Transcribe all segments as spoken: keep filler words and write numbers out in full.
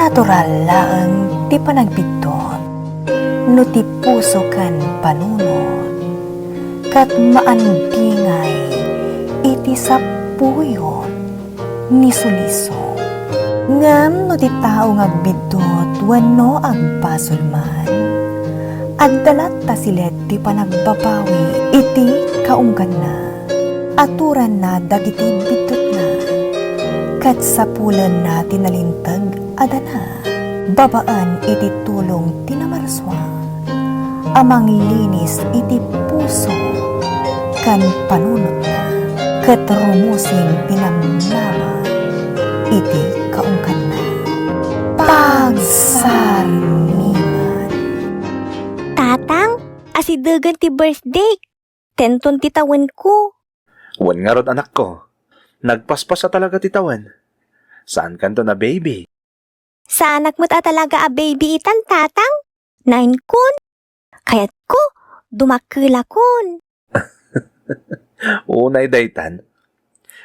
Natural laeng ti panagbiddut no ti puso ken panunot ket maandingay iti sapuyot ni suliso. Ngem no ti tao nga agbiddut wenno agbasol man, adda latta silet ti panagbabawi iti kaungganna. Aturanna dagiti biddutna, ket sapulenna ti nalinteg a dana babaen iti tulong ti Namarsua a manglinis iti puso ken panunotna, ket rumusing ti namnama iti kaungganna. Pagsarmingan. Tatang, asidegen ti birthday. Tenton ti tawenko. Wen ngarud, anakko. Nagpaspasa talaga ti tawen. Saankanton a baby. Saanak met a talaga a baby itan, Tatang. Nainkon. Kayatko, dumakkelakon. Unay daytan.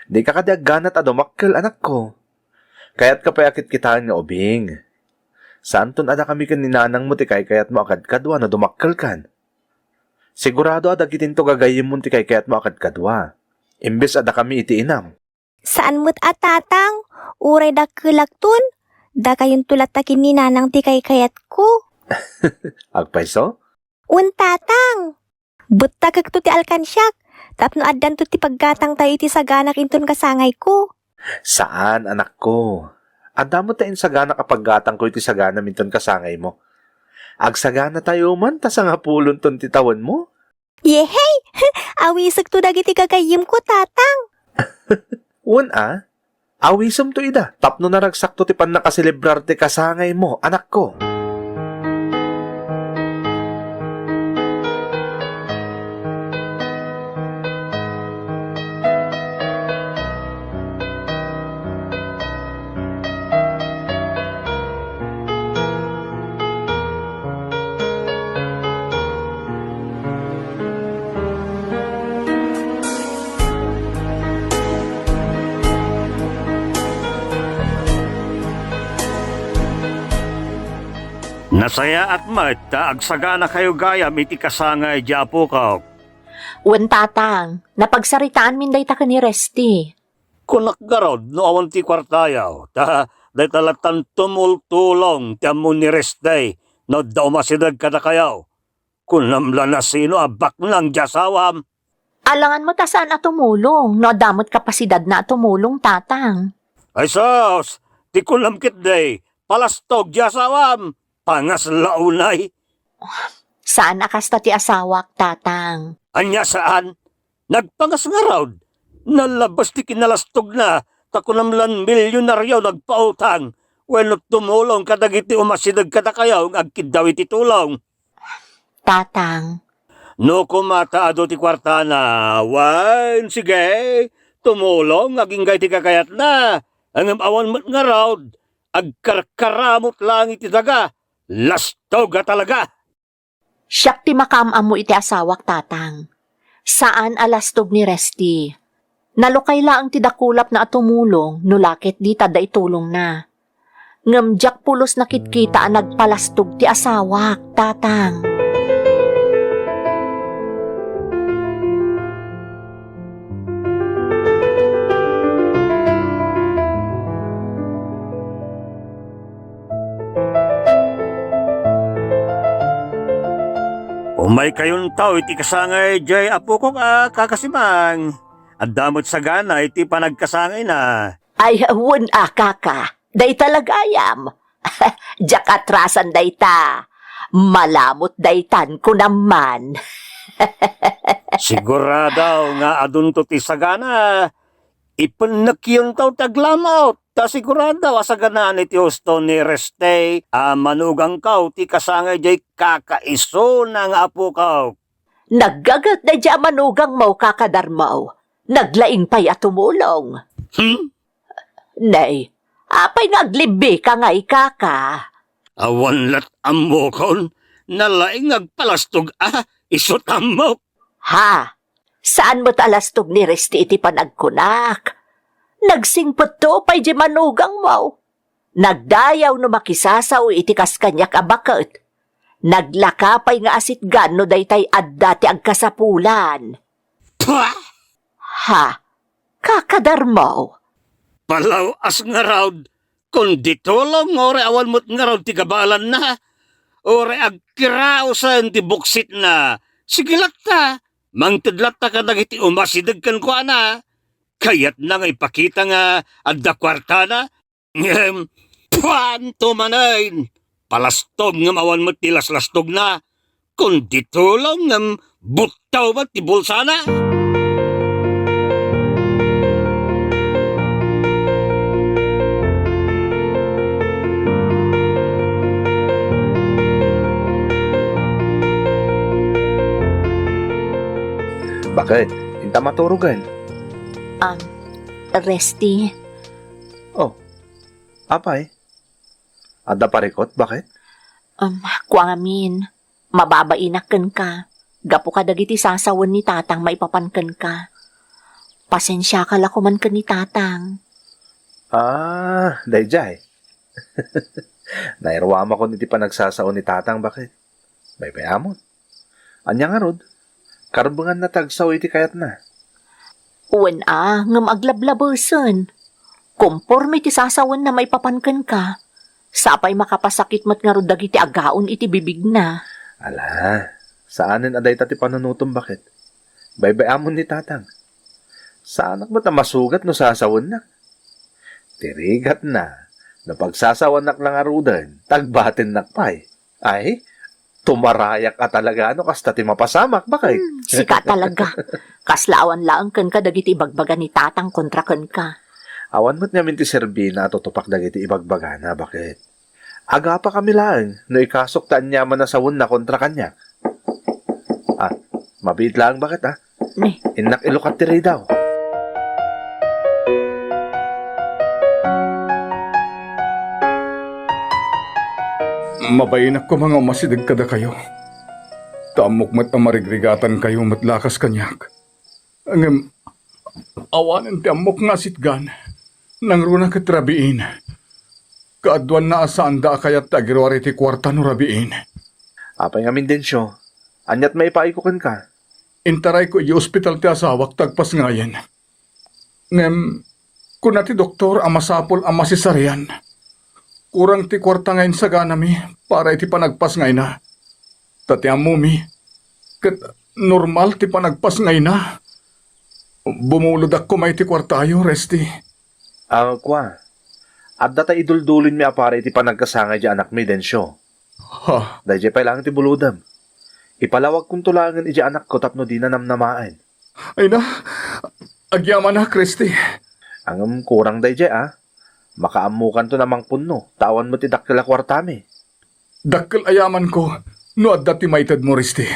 Dika kadi agganat a dumakkel, anakko. Kayatka pay a kitkitaen nga ubing. Saanton a dakami ken ni nanangmo ti kaykayatmo a kadkadua no dumakkelkan. Sigurado a dagitinto gagayyemmon ti kaykayatmo a kadkadua, imbes a dakami iti inam. Saan met a, Tatang, uray dakkelakton, dakayonto latta ken ni nanang ti kaykayatko. Agpayso? Wen, Tatang. Bettakekto ti alkansiak tapno addanto ti paggatangtayo iti saganak inton kasangayko. Saan, anakko. Adda met ta insaganak a paggatangko iti saganam inton kasangaymo. Agsaganatayo man ta sangapulonton ti tawenmo. Yehey! Awisekto dagiti gagayyemko, Tatang. Wen a, awisemto ida tapno naragsakto ti pannakaselebrar ti kasangaymo, anakko. Nasayaat met ta agsaganakayo gayam iti kasangay ti apokok. Wen, Tatang, napagsaritaanmin dayta ken ni Resty. Kunak garud no awan ti kuartayo, ta dayta lattan tumultulong ti ammo ni Resty no adda umasideg kadakayo. Kunam la no sino a baknang ti asawam. Alangan met a saan a tumulong no adda met kapasidadna a tumulong, Tatang. Ay sus, ti kunam ketdi, palastog ti asawam. Pangas la unay. Saan a kasta ti asawak, Tatang. Ania saan? Nagpangas ngarud. Nalabas ti kinalastogna, ta kunam lan milyonaryo nagpautang, wenno tumulong kadagiti umasideg kadakayo nga agkiddaw iti tulong. Tatang. No koma ta adu ti kuartana, wen, sige, tumulong agingga iti kakayatna. Ngem awan met ngarud, agkarkaramut laeng iti daga. Lastog a talaga! Siak ti makaam-ammo iti asawak, Tatang. Saan a lastog ni Resty. Nalukay laeng ti dakulapna a tumulong no la ket dita adda itulongna. Ngem diak pulos nakitkita a nagpalastog ti asawak, Tatang. Umaykayonto iti kasangay diay apokok a kakasimang. Adda met sagana iti panagkasangayna. Ay, wen a, kaka. Dayta la gayam. Diak atrasan dayta. Malamut daytan, kunam man. Sigurado nga adunto ti sagana. Ipennekyonto ti aglamut. Ta sigurado a saganaan iti husto ni Restey a manugangko ti kasangay diay kakaisuna nga apokok. Naggaget daydiay a manugangmo, kaka Darmo. Naglaing pay a tumulong. Hmm? Nay, apay nga aglibbika ngay, kaka? Awan lat ammokon, nalaing nga agpalastog a, isu ta ammok. Ha? Saan met a lastog ni Restey iti panagkunak? Nagsingpetto pay diay manugangmo. Nagdayaw no makisasao iti kas kaniak a baket. Naglaka pay nga asitgan no daytay adda ti agkasapulan. Pah! Ha? Kakadarmo? Palaw-as ngarud, kundi tulong nga uray awan met ngarud ti gabalanna, uray agkiraosen ti buksitna. Sige latta, mangted latta kadagiti umasideg kenkuana. Kayatna nga ipakita nga adda kuartana. Ngem, puanto manen! Palastog ngem awan met ti laslastogna, kundi tulong ngem buttaw met ti bulsana. Baket, inta maturogen? Um, Resti. Oh, apay? Adda parikut, baket? Um, kua ngamin, mababainak kenka, gapu kadagiti sasawen ni Tatang maipapan kenka. Pasensiaka la koman ken ni Tatang. Ah, daydiay. Nairuamakon iti panagsasao ni Tatang, baket. Baybay-amon. Ania ngarud? Karbenganna ti agsao iti kayatna. Wen a, ngem aglablabesen. Komporme ti sasawenna maipapan kenka. Sapay makapasakit met ngarud dagiti agaon iti bibigna. Ala, saanen a dayta ti panunotem, baket. Baybay-amon ni Tatang. Saanak met a masugat no sasawennak. Ti rigatna, no pagsasawanak la ngaruden, tagbatennak pay. Ay, tumarayak a talaga no kasta ti mapasamak, baket. Hmm, sika talaga. Kasla awan laeng kenka dagiti ibagbaga ni Tatang kontra kenka. Awan met ngamin ti serbina a tutupak dagiti ibagbagana, baket. Agapakami laeng no ikasok ti aniaman a sawenna kontra kaniak. Ah, mabiit laeng, baket, ah. Ne. Innak ilukat ti ridaw. Mabainak koma nga umasideg kadakayo. Ta ammok met a marigrigatankayo met laeng kas kaniak. Ngem, awanen ti ammok nga asitgan, nangruna ket rabiin. Kaaduanna a saanda a kayat ti agiruar iti kuarta no rabiin. Apay ngamin, Dencio? Aniat maipaayko kenka? Intarayko idiay ospital ti asawak ta agpasngayen. Ngem, kuna ti doktor a masapul a masisarian. Kurang ti kuarta nga insaganami para iti panagpasngayna. Ta ti ammomi, ket normal ti panagpasngayna. Bumulodak koma iti kuartayo, Resti. Ah, kua, adda ta iduldulinmi a para iti panagkasangay idiay anakmi, Dencio. Ha? Daydiay pay laeng ti bulodem. Ipalawagkonto laengen idiay anakko tapno dina namnamaen. Ay na, agyamanak, Resti. Ngem kurang daydiay, a. Makaammokanton a mangpunno, ta awan met ti dakkel a kuartami. Dakkel a yamanko, no adda ti maitedmo, Resti.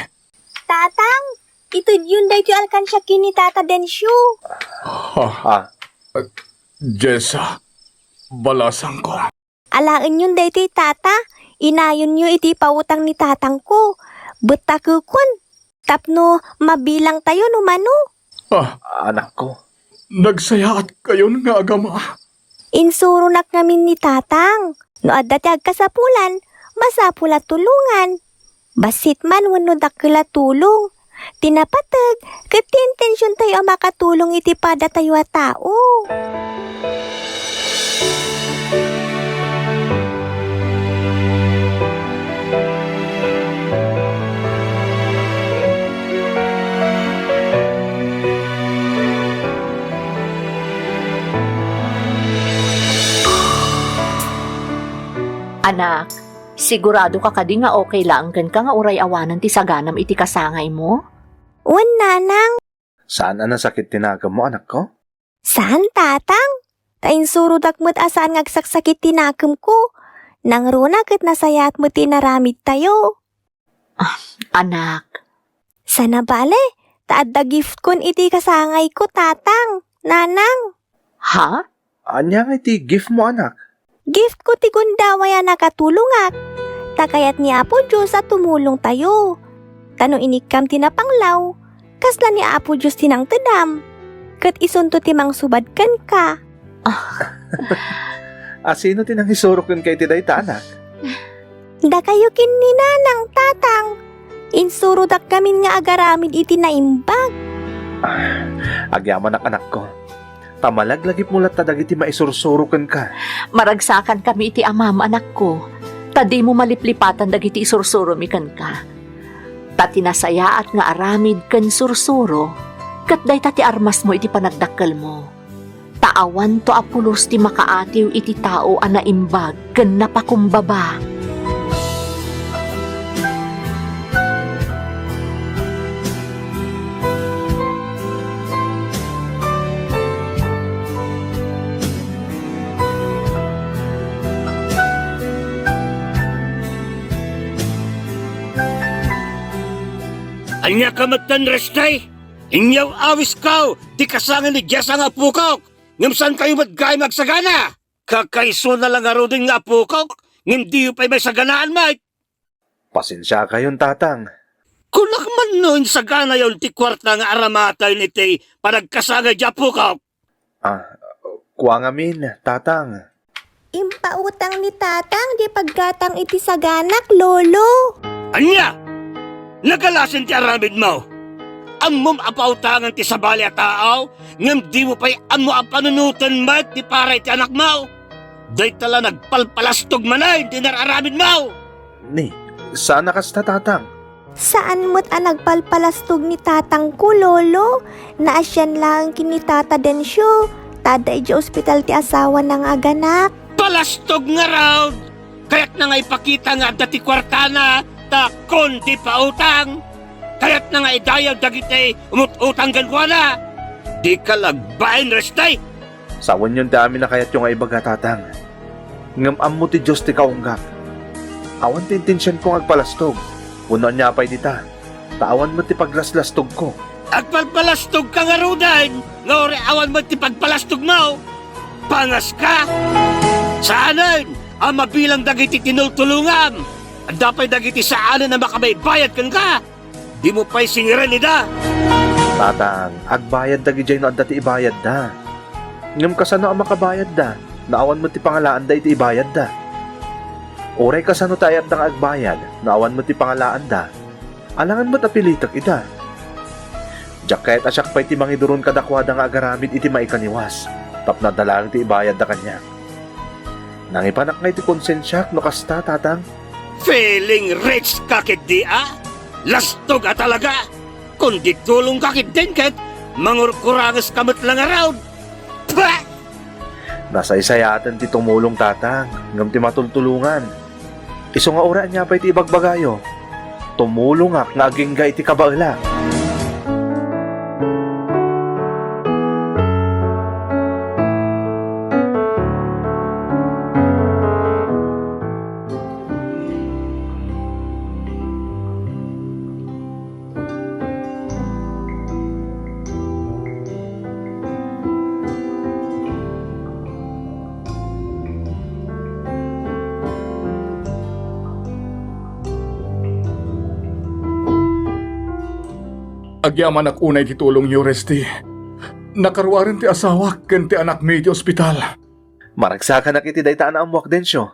Tatang, itedyon daytoy alkansia ken ni Tata Dencio. Ha? Ah. Jessa, balasangko. Alaenyon daytoy, Tata. Inayonyo iti pautang ni tatangko. Bettakekon. Tapno mabilangtayo no mano. Ah. Anakko. Nagsayaatkayon nga agama. Insuronak ngamin ni Tatang. No adda ti agkasapulan, masapul a tulongan. Bassit man wenno dakkel a tulong. Ti napateg ket ti intensiontayo a makatulong iti padatayo a tao. Anak, sigurado ka kadi nga okay laeng kenka nga uray awanen ti saganam iti kasangaymo? Wen, Nanang. Saan a nasakit ti nakemmo, anakko? Saan, Tatang. Ta insurodak met a saan nga agsaksakit ti nakemko. Nangruna ket nasayaat met ti inaramidtayo. Ah, anak. Sana bale, ta adda giftkon iti kasangayko, Tatang, Nanang. Ha? Ania nga iti giftmo, anak? Giftko ti gundaway a nakatulongak. Ta kayat ni Apo Dios a tumulongtayo. Ta no inikkam ti napanglaw, kasla ni Apo Dios ti nangtedam. Ket isunto ti mangsubad kenka. Asino ti nangisuro kenka iti dayta, anak? Dakayo ken ni Nanang, Tatang. Insurodak ngamin nga agaramid iti naimbag. Ah, agyamanak, anakko. Ta malaglagipmo latta dagiti maisursuro kenka. Maragsakankami iti amam, anakko, ta dimo maliplipatan dagiti isursuromi kenka. Ta ti nasayaat nga aramid ken sursuro, ket dayta ti armasmo iti panagdakkelmo. Ta awanto a pulos ti makaatiw iti tao a naimbag ken napakumbaba. Ania ka metten, Restay? Inyaawiskaw ti kasangay ni Jesa nga apokok, ngem saankayo met gayam nga agsagana. Kakaisuna la ngaruden nga apokok, ngem diyo pay maisaganaan met. Pasensiakayon, Tatang. Kunak man no insaganayon ti kuarta nga aramatayon iti panagkasangay diay apokok. Ah, kua ngamin, Tatang. Impautang ni Tatang diay paggatang iti saganak, Lolo. Ania? Nagalasin ti aramidmo. Ammom a pautangan ti sabali a tao, ngem dimo pay ammo a panunoten met ti para iti anakmo. Dayta la nagpalpalastog manen ti inar-aramidmo. Ni, saan a kasta, Tatang? Saan met a nagpalpalastog ni tatangko, Lolo. Naasian laeng ken ni Tata Dencio. Ta adda idiay ospital ti asawana nga aganak. Palastog ngarud! Kayatna nga ipakita nga adda ti kuartana, ta kundi pautang. Kayatna nga idayaw dagiti umut-utang kenkuana. Dika la agbain, Restay! Sawenyon ti amin a kayatyo nga ibaga, Tatang. Ngem ammo ti Dios ti kaunggak. Awan ti intensionko nga agpalastog, wenno ania pay dita, ta awan met ti paglaslastogko. Agpalpalastogka ngaruden, nga uray awan met ti pagpalastogmo? Pangaska! Saanen a mabilang dagiti tinultulongam. Adda pay dagiti saanen a makabaybayad kenka. Dimo pay singiren ida. Tatang, agbayad dagidiay no adda ti ibayadda. Ngem kasano a makabayadda no awan met ti pangalaanda iti ibayadda? Uray kasano ti ayatda nga agbayad no awan met ti pangalaanda? Alangan met a pilitek ida. Diak kayat a siak pay ti mangiduron kadakuada nga agaramid iti maikaniwas, tapno adda laeng ti ibayadda kaniak. Nangipanak nga iti konsensiak no kasta, Tatang. Feeling rich ka ketdi a? Lastog a talaga! Kundi tulongka ketdin ket mangurkurangeska met la ngarud! Pah! Nasaysayaaten ti tumulong, Tatang, ngem ti matultulongan. Isu nga uray ania pay ti ibagbagayo, tumulongak nga agingga iti kabaelak. Agyamanak unay ti tulongyo, Resti. Nakaruaren ti asawak ken ti anakmi iti ospital. Maragsakanak iti dayta a naammoak, Dencio.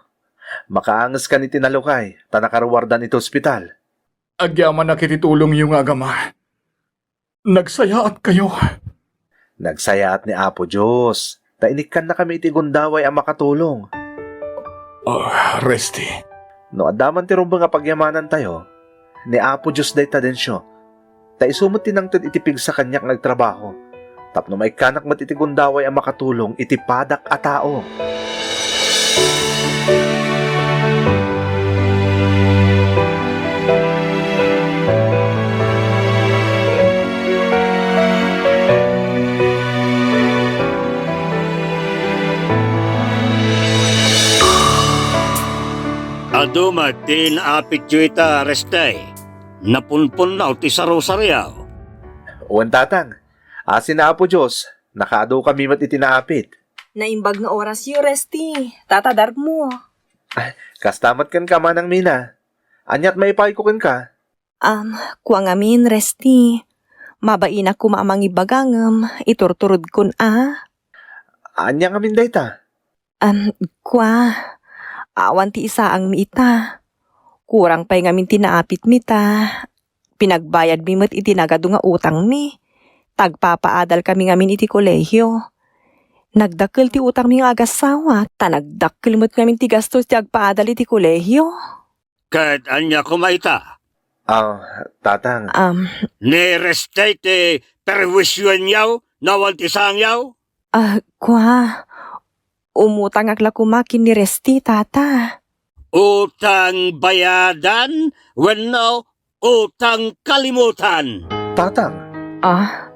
Makaangeskan iti nalukay ta nakaruardan iti ospital. Agyamanak iti tulongyo nga agama. Nagsayaatkayo. Nagsayaat ni Apo Dios, ta inikkannakami iti gundaway a makatulong. Ah, Resti. No adda man ti rumbeng a pagyamanantayo, ni Apo Dios dayta, Dencio. Ta isu met ti nangted iti pigsa kaniak nga agtrabaho, tapno maikkanak met iti gundaway a makatulong iti padak a tao. Adu met ti naapityo ita, Restay. Napunpunnaw ti sarusario. Wen, Tatang. Asi ni Apo Dios, nakaadukami met iti naapit. Naimbag nga orasyo, Resti. Tata Darmo. Kasta met kenka, Manang Mina. Aniat maipayko kenka? Am, kua ngamin, Resti. Mabainak koma a mangibaga ngem iturturodkon a. Ania ngamin dayta? Am, kua, awan ti isaangmi ita. Kurang pay ngamin ti naapitmi ta pinagbayadmi met iti nagadu nga utangmi. Tagpapaadalkami ngamin iti kolehio. Nagdakkel ti utangmi nga agassawa, ta nagdakkel met ngamin ti gastos ti agpaadal iti kolehio. Ket ania koma ita? Ah, Tatang. Am. Ni Reste ti perwisioenyo no awan ti sangyo? Ah, kua, umutangak la koma ken ni Reste, Tata. Utang bayadan wenno utang kalimutan? Tatang. Ah,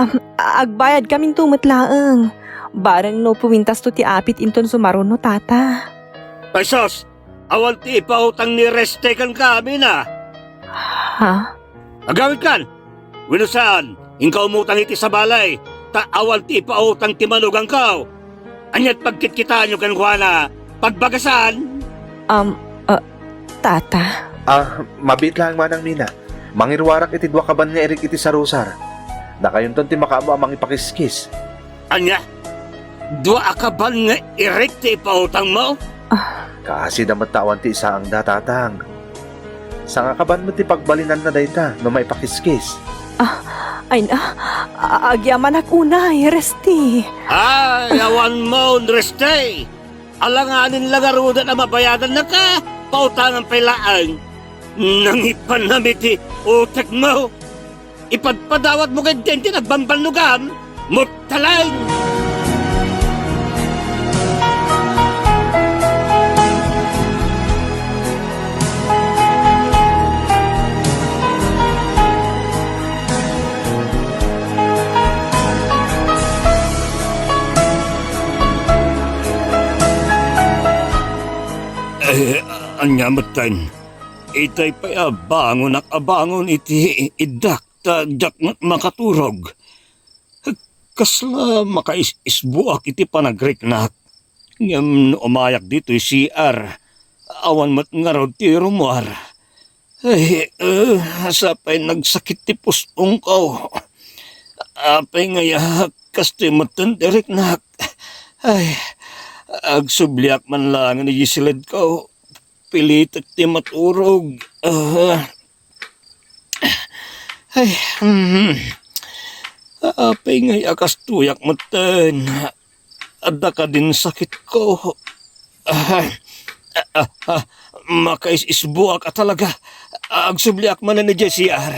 am, agbayadkaminto met laeng. Bareng no puwintasto ti apit inton sumaruno, Tata. Ay sus! Awan ti ipautang ni Reste kenka, Mina. Ha? Agawidkan! Wenno saan, inka umutang iti sabali, ta awan ti ipautang ti manugangko. Ania't pagkitkitaanyo kenkuana? Pagbagasan? Um, uh, Tata. Ah, mabiit laeng manang Mina. Mangiruarak iti dua kaban nga irik iti sarusar. Dakayonton ti makaammo a mangipakiskis. Ania? Dua a kaban nga irik ti ipautangmo? Ah. Kaasida met ta awan ti isaangda, Tatang. Sangakaban met ti pagbalinanna dayta no maipakiskis. Ah, ay na, a-, agyamanak unay, Resti. Ay, awanmon, Resti! Alanganin la ngaruden a mabayadannaka, pautangan pay laeng. Nangipanam iti utekmo. Ipadpadawatmo ketdi ti nagbambannogam, Muttaleng! Eh, ania metten? Itay pay a bangonak a bangon iti iddak ta diak met makaturog. Kasla makais-isbuak iti panagriknak. Ngem no umayak ditoy C R, awan met ngarud ti rumuar. Ay, eh, sapay nagsakit ti pus-ongko. Apay ngay a kastoy metten ti riknak. Ay, agsubliak man laeng iti siledko. Pilitek ti maturog. Ah. Ay, mhm. Apay ngay a kastoyak metten. Adda kadin sakitko. Ah, ah, ah, makais-isbuak a talaga. Agsubliak manen idiay C R.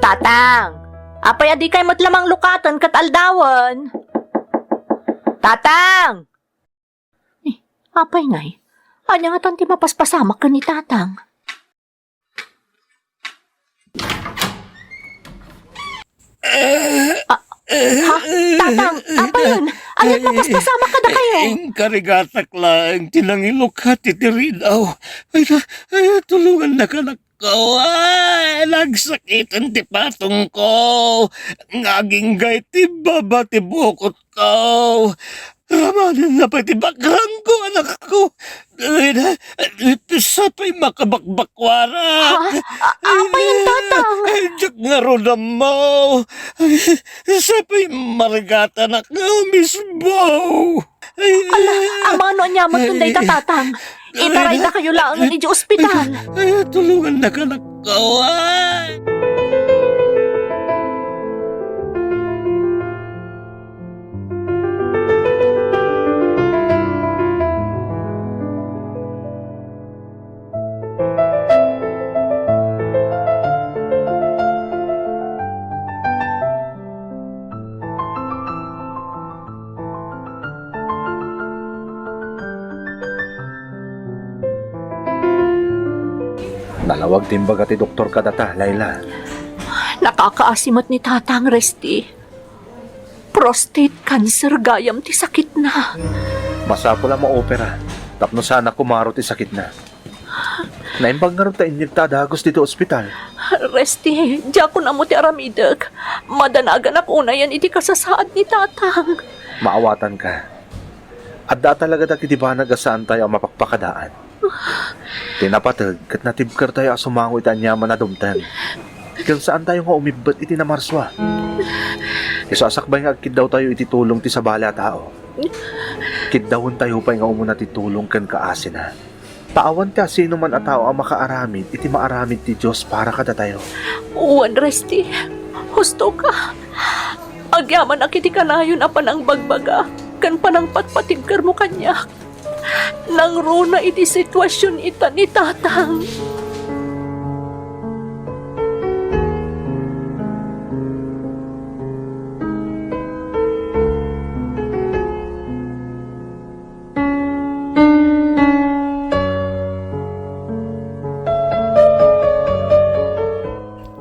Tatang! Apay a dikay met la manglukaten ket aldawen? Tatang! Eh, apay ngay? Ania ngatan ti mapaspasamak ken ni Tatang? Ah, ha? Tatang, apayen? Ania't mapaspasamak kadakayo? Inkarigatak laeng ti nangilukat iti ridaw. Ay, ay, tulongannaka, anakko. Ay, nagsakiten ti patongko. Nga aginggay ti baba ti bukotko. Ramanenna pay ti bakrangko, anakko. Sapay makabakbakwarak. Ha? A-, apayen, Tatang? Ay, diak ngarud ammo. Ay, sapay marigatanak nga umisbaw. Ay, ala, amangan no ania met dayta, Tatang? Itaraydakayo laengen idiay ospital. Ay, tulongannaka, anakko. Ay. Nalawag ti imbaga ti doktor kadata, Laila. Nakakaasi met ni Tatang, Resti. Prostate cancer gayam ti sakitna. Masapul a maopera tapno saan a kumaro ti sakitna. Naimbag ngarud ta inyegta a dagus ditoy ospital. Resti, diakon ammo ti aramidek. Madanaganak unayen iti kasasaad ni Tatang. Maawatanka. Adda talaga dagiti banag a saantayo a mapakpakadaan. Ti napateg ket natibkertayo a sumango iti aniaman a dumteng. Ken saantayo nga umibbet iti namarsua. Isu a sakbay nga agkiddawtayo iti tulong ti sabali a tao, kiddawentayo pay nga umuna ti tulong ken kaasina. Ta awan ti asinoman a tao a makaaramid iti maaramid ti Dios para kadatayo. Wen, Resti, husto ka. Agyamanak iti kanayon a panangbagbaga ken panangpatpatibkermo kaniak. Nangruna iti situasion ita ni Tatang.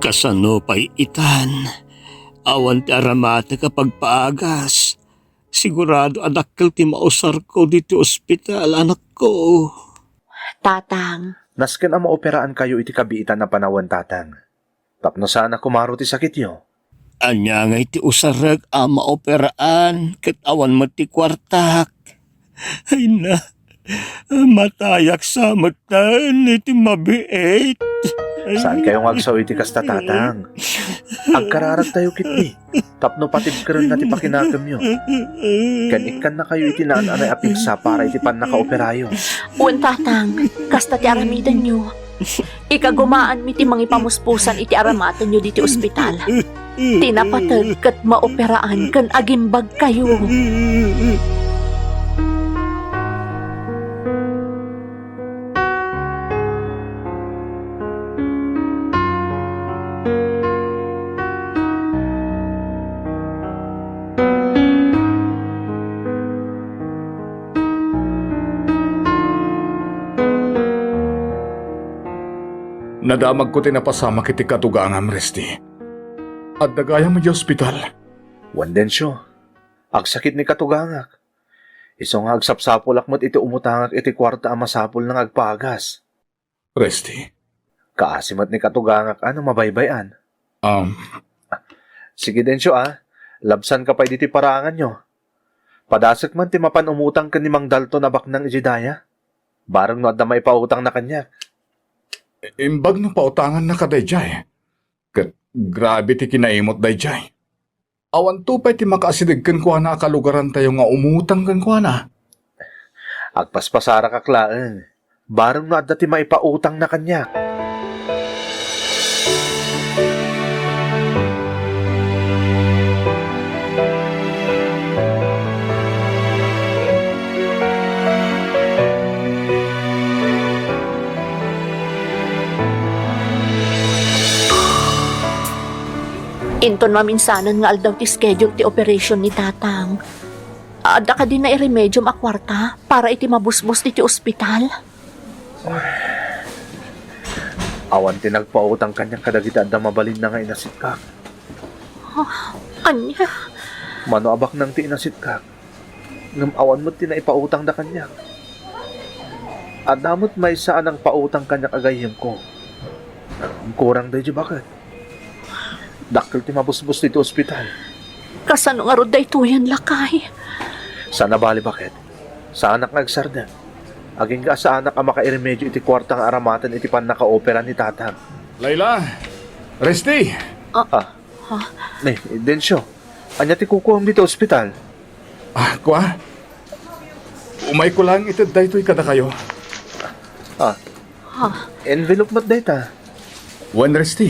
Kasano pay itan? Awan ti aramatek a pagpaagas. Sigurado a dakkel ti mausarko ditoy ospital, anakko. Tatang. Nasken a maoperaankayo iti kabiitan a panawen, Tatang. Tapno saan a kumaro ti sakityo. Ania ngay ti usarek a maoperaan ket awan met ti kuartak? Ay na, matayak sa metten iti mabiit. Saankayo nga agsao iti kasta, Tatang. Agkararagtayo ketdi tapno patibkerenna ti pakinakemyo. Ken ikkannakayo iti naan-anay a pigsa para iti pannakaoperayo. Wen, Tatang, kasta ti aramidenyo. Ikagumaanmi ti mangipamuspusan iti aramatenyo ditoy ospital. Ti napateg ket maoperaan ken agimbagkayo. Nadamagko ti napasamak iti katugangam, Resti. Adda gayam idiay ospital. Wen, Dencio, agsakit ni katugangak. Isu nga agsapsapulak met iti umutangak iti kuarta a masapulna nga agpagas. Resti. Kaasi met ni katugangak a no mabaybay-an. Um. Sige, Dencio, a. Labsanka pay ditoy paraanganyo. Padasek man ti mapan umutang ken ni Mang Dalton a baknang idiay daya. Bareng no adda maipautangna kaniak. Imbag no pautangannaka daydiay. Ket grabe ti kinaimut daydiay. Awanto pay ti makaasideg kenkuana a kalugarantayo nga umutang kenkuana. Agpaspasarakak laeng. Bareng no adda ti maipautangna kaniak. Inton maminsanen nga aldaw ti schedule ti operation ni Tatang, adda kadi nairemediom a kuarta para iti mabusbos iti ospital? Awan ti nagpautang kaniak kadagiti adda mabalinna nga inasitkak. Ah, ania? Mano a baknang ti inasitkak, ngem awan met ti naipautangda kaniak. Adda met maysa a nangpautang kaniak a gayyemko. Kurang daydi baket. Dakkel ti mabusbos ditoy ospital. Kasano ngarud daytoyen, lakay? Saan a bale, baket. Saanak nga agsardeng. Agingga a saanak a makairemedio iti kuarta nga aramaten iti pannakaopera ni Tatang. Layla! Resti! Ah. Ah. Ha? Ni, Dencio, ania ti kukuam ditoy ospital? Ah, kua? Umayko laeng ited daytoy kadakayo. Ah. Ha? Envelope met dayta. Wen, Resti,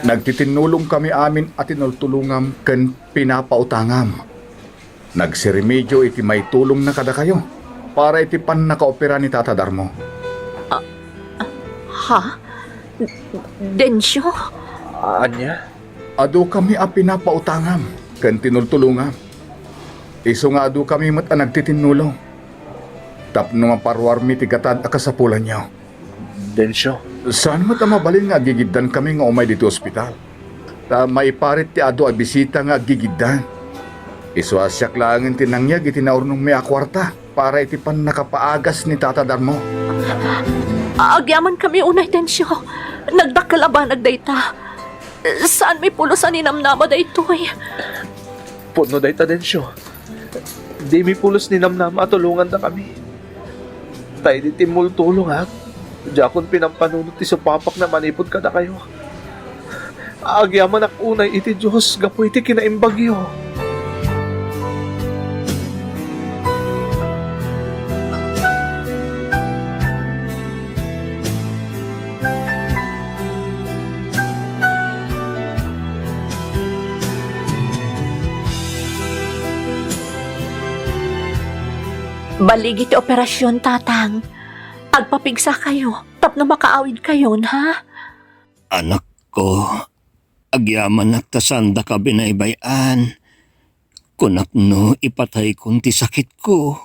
nagtitinnulongkami amin a tinultulongam ken pinapautangam. Nagsiremedio iti maitulongna kadakayo para iti pannakaopera ni Tata Darmo. Ah, ah, ha? Dencio? Ania? Adukami a pinapautangam ken tinultulongam. Isu nga adukami met a nagtitinnulong tapno maparuarmi ti gatad a kasapulanyo. Dencio. Saan met a mabalin nga agigiddankami nga umay ditoy ospital. Ta maiparit ti adu a bisita nga aggigiddan. Isu a siak laengen ti nangyeg iti naurnongmi a kuarta para iti pannakapaagas ni Tata Darmo. Agyamankami unay, Dencio. Nagdakkel a banag dayta. Saanmi pulos a ninamnama daytoy. Pudno dayta, Dencio. Dimi pulos ninamnama a tulongandakami. Ta idi timmultulongak, diakon pinampanunot ti supapakna manipud kadakayo. Agyamanak unay iti Dios gapu iti kinaimbagyo. Balligi ti operasyon, Tatang. Agpapigsakayo tapno makaawidkayon, ha? Anakko, agyamanak ta saandaka binaybay-an. Kunak no ipataykon ti sakitko.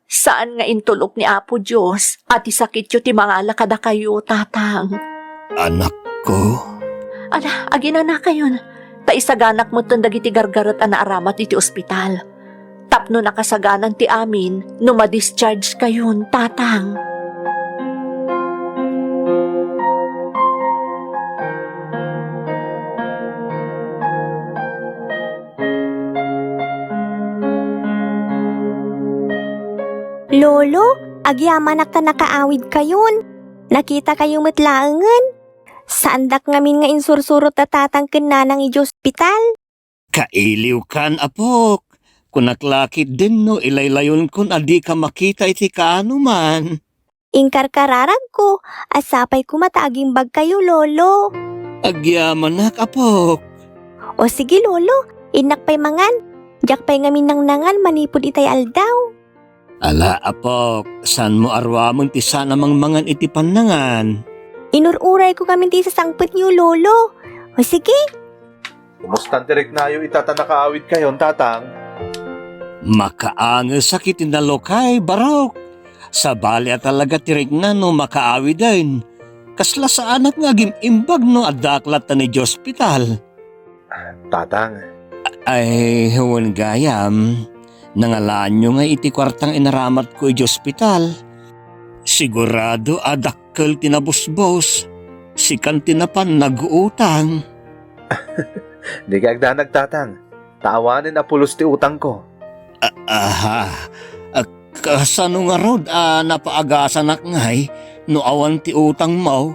Saan nga intulok ni Apo Dios a ti sakityo ti mangala kadakayo, Tatang. Anakko. Ala, aginanakayon, ta isaganak metten dagiti gargaret a naaramat iti ospital. Tapno nakasaganan ti amin no ma-discharge kayon, Tatang. Lolo, agyamanak ta nakaawid kayon. Nakita kayo met laengen. Saandak ngamin nga insursurot da tatang ken nanang idiay ospital. Kailiwkan, apok. Kunak la ketdin no ilaylayonkon a dika makita iti kaanoman. Inkarkararagko, a sapay koma ta agimbag kayo, Lolo. Agyamanak, apok. O sige, Lolo, innak pay mangan. Diak pay ngamin nangnangan manipud itay aldaw. Ala, apok, saanmo a ruamen ti saan a mangmangan iti pannangan? Inur-urayko ngamin ti isasangpetyo, Lolo. O sige. Kumustan ti riknayo ita ta nakaawid kayon, Tatang? Makaangesak iti nalukay, Barok. Sabali a talaga ti rikna no makaawiden. Kasla saanak nga agim-imbag no addaak latta idiay ospital. Tatang. Ay, wen gayam. Nangalaanyo nga iti kuartang inaramatko idiay ospital. Sigurado a dakkel ti nabusbos. Sikan ti napan nag-utang. Dika agdanag, Tatang, ta awanen a pulos ti utangko. A-, aha. A, kasano ngarud a napaagasanak ngay no awan ti utangmo?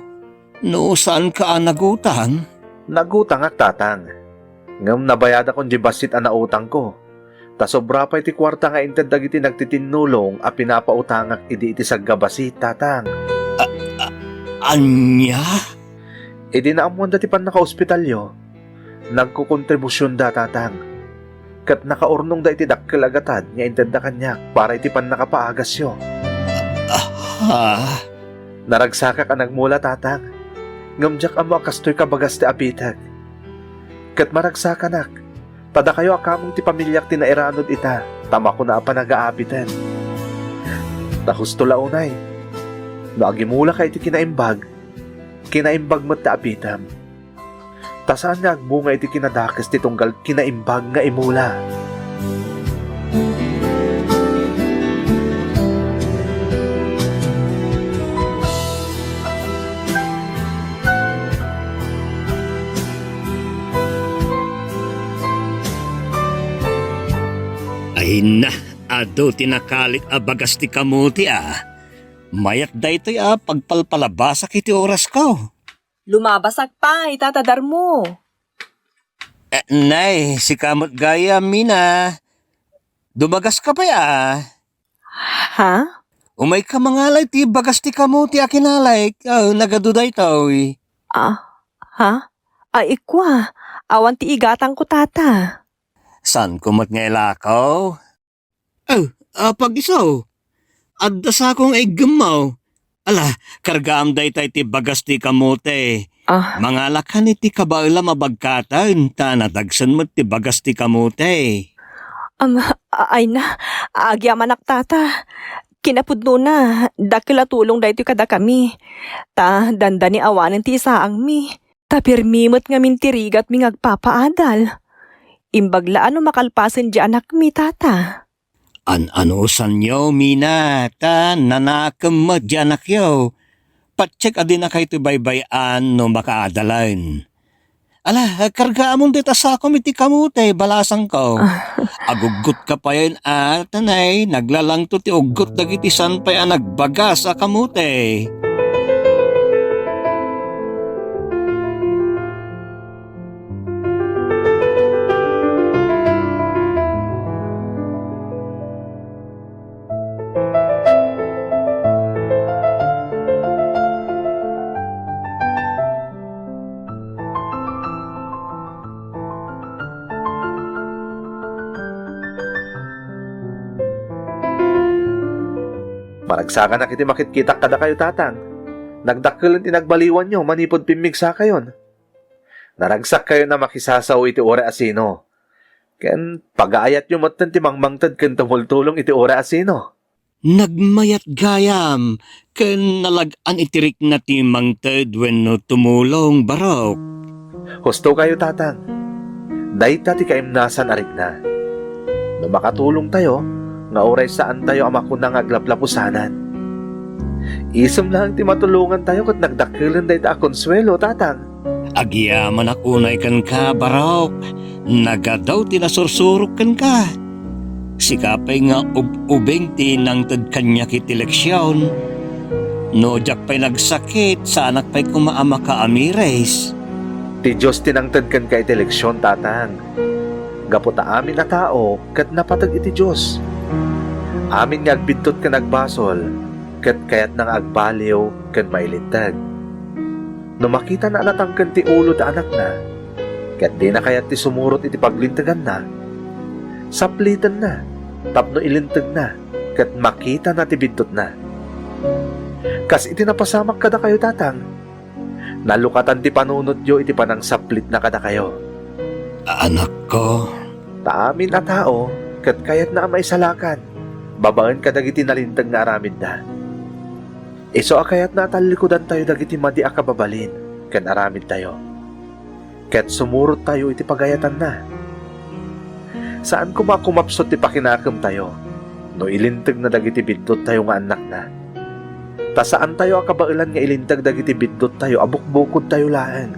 No saanka a nagutang? Nagutangak, Tatang. Ngem nabayadakon diay bassit a nautangko. Ta sobra pay ti kuarta nga inted dagiti nagtitinnulong a pinapautangak idi iti sagga bassit, Tatang. A-, a-, ania? Idi naammoanda ti pannakaospitalyo, nagkokontribusionda, Tatang. Ket nakaurnongda iti dakkel a gatad nga intedda kaniak para iti pannakapaagasyo. Ah, ha? Naragsakak a nagmula, Tatang. Ngem diak ammo a kastoy kabagas ti abitek. Ket maragsakanak, ta dakayo a kameng ti pamiliak ti nairanod ita, ta makuna a panagaabiten. Ta husto la unay, no agimulaka iti kinaimbag, kinaimbag met ti abitem. Ta saan nga agbunga iti kinadakes ti tunggal kinaimbag nga imula. Ay na, adu ti nakalit a bagas ti kamote, a. Mayat daytoy a pagpalpalabasak iti orasko. Lumabasak pay, Tata Darmo. Eh, nay, sika met gayam, Mina. Dumagaska pay, a. Ha? Umayka mangala iti bagas ti kamote a kinalayk. Ah, nagadu daytoy. Ah, ha? Ay, ikwa, awan ti igatangko, Tata. Saanko met nga ilako? Oh, apag isu. Adda sako nga iggemmaw. Ala, kargaam dayta iti bagas ti kamote. Ah. Mangalakan iti kabaelam a bagkaten, ta nadagsen met ti bagas ti kamote. Am, a-, ay na, agyamanak, Tata. Kinapudnona, dakkel a tulong daytoy kadakami. Ta dandani awanen ti isaangmi. Ta pirmi met ngamin ti rigatmi nga agpapaadal. Imbag la a no makalpasen diay anakmi, Tata. An-anusanyo, Mina, ta nanakem met diay anakyo. Patiek a dinakayto baybay-an no makaadalen. Ala, kargaamon dayta sakom iti kamote, balasangko. Aguggotka payen a, tanay, naglalangto ti uggot dagiti saan pay a nagbagas a kamote. Maragsakanak iti makitkitak kadakayo, Tatang. Nagdakkelen ti nagbaliwanyo manipud pimmigsakayon. Naragsakkayon a makisasao iti uray a sino. Ken pagaayatyo metten ti mangmangted ken tumultulong iti uray a sino. Nagmayat gayam ken nalag-an iti rikna ti mangted wenno tumulong, Barok. Husto kayo, Tatang. Dayta ti kaimnasan a rikna. No makatulongtayo, nga uray saantayo a makuna nga aglaplapusanan. Isem laeng ti matulongantayo ket nagdakkelen dayta a konsuelo, Tatang. Agyamanak unay kenka, Barok. Nagadaw ti nasursurok kenka. Sika pay nga ub-ubing ti nangted kaniak iti leksion. No diak pay nagsakit, saanak pay koma a makaamiris. Ti Dios ti nangted kenka iti leksion, Tatang. Gapu ta amin a tao ket napateg iti Dios. Amin nga agbiddut ken agbasol, ket kayatna nga agbaliw ken mailinteg. No makitana a natangken ti ulo ti anakna, ket dina kayat ti sumurot iti paglinteganna, saplitenna tapno ilintegna ket makitana ti biddutna. Kas iti napasamak kadakayo, Tatang, nalukatan ti panunotyo iti panangsaplitna kadakayo. Anakko. Ta amin a tao ket kayatna a maisalakan babaen kadagiti nalinteg nga aramidda. Isu a kayatna a tallikudantayo dagiti madi a kababalin ken aramidtayo, ket sumurottayo iti pagayatanna. Saan koma a kumapsut ti pakinakemtayo no ilintegna dagiti bidduttayo nga annakna. Ta saantayo a kabaelan nga ilinteg dagiti bidduttayo a bukbukodtayo laeng.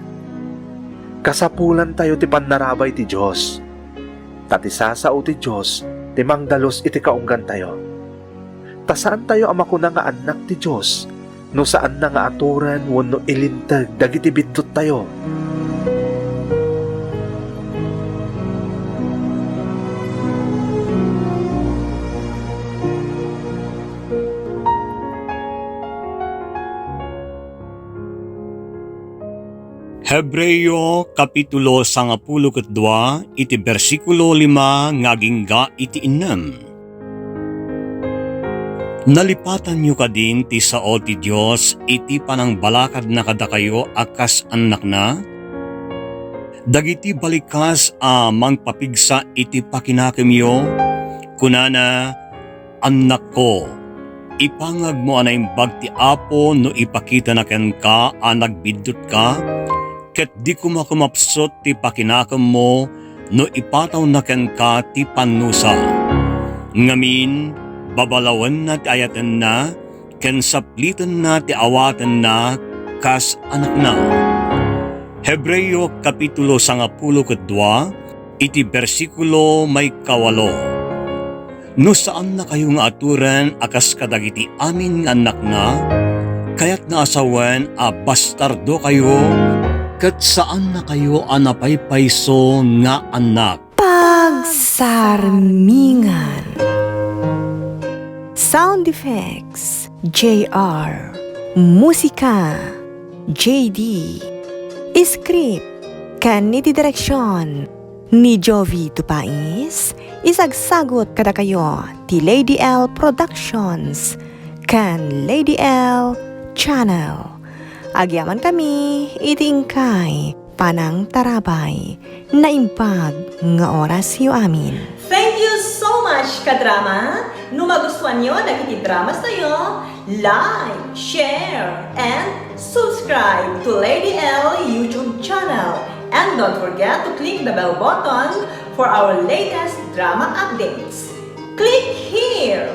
Kasapulantayo ti pannarabay ti Dios, ta ti sasao ti Dios ti mangdalus iti kaunggantayo. Ta saantayo a makuna nga annak ti Dios no saanna nga aturen wenno ilinteg dagiti bidduttayo. Hebreo, kapitulo sangapulo ket dua, iti bersikulo lima nga agingga iti innem. Nalipatanyo kadin ti sao ti Dios iti panangbalakadna kadakayo a kas annakna? Dagiti balikas a mangpapigsa iti pakinakemyo, kunana, "Annakko, ipangagmo a naimbag ti Apo no ipakitana kenka a nagbiddutka, ket di koma kumapsut ti pakinakemmo no ipatawna kenka ti pannusa. Ngamin, babalawenna ti ayatenna, ken saplitenna ti awatenna kas anakna." Hebreo, kapitulo sangapulo ket dua, iti bersikulo maikawalo. No saannakayo nga aturen a kas kadagiti amin nga annakna, kayatna a sawen a bastardokayo ket saannakayo a napaypayso nga annak. Pagsarmingan. Sound effects, J R. Musika, J D. Script ken iti direksion ni Jovi Tupais, isagsagut kadakayo ti Lady L Productions ken Lady L Channel. Agyamankami iti inkay panangtarabay. Naimbag nga orasyo amin. Thank you so much, kadrama! No magustuanyo dagiti dramas tayo, like, share, and subscribe to Lady L YouTube channel. And don't forget to click the bell button for our latest drama updates. Click here!